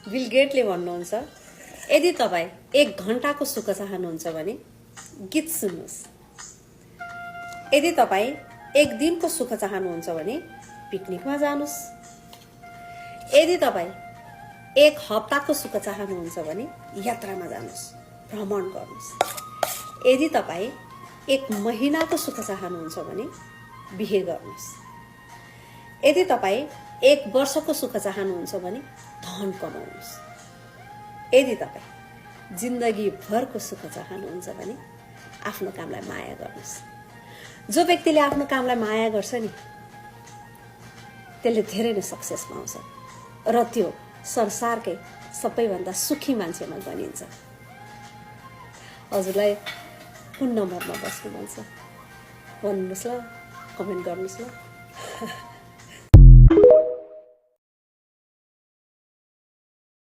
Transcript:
Bill गेटले भन्नुहुन्छ, यदि तपाईँ 1 घण्टाको सुख चाहनुहुन्छ भने गीत सुन्नुहोस्। यदि तपाईँ 1 दिनको सुख चाहनुहुन्छ भने पिकनिकमा जानुहोस्। यदि तपाईँ 1 हप्ताको सुख चाहनुहुन्छ भने यात्रामा जानुहोस्, भ्रमण गर्नुहोस्। यदि तपाईँ 1 महिनाको सुख चाहनुहुन्छ भने बिहे गर्नुहोस्। यदि तपाईँ 1 वर्षको सुख चाहनुहुन्छ भने धन कमाउनुहोस्। यदि तपाईँ जिन्दगी भरको सुख चाहनुहुन्छ भने आफ्नो कामलाई माया गर्नुहोस्। जो व्यक्तिले आफ्नो कामलाई माया गर्छ नि, त्यसले धेरै नै सक्सेस पाउँछ र त्यो संसारकै सबैभन्दा सुखी मान्छेमा गनिन्छ। हजुरलाई कुन नम्बरमा बस्नु मन छ भन्नुहोस् ल, कमेन्ट गर्नुहोस् ल।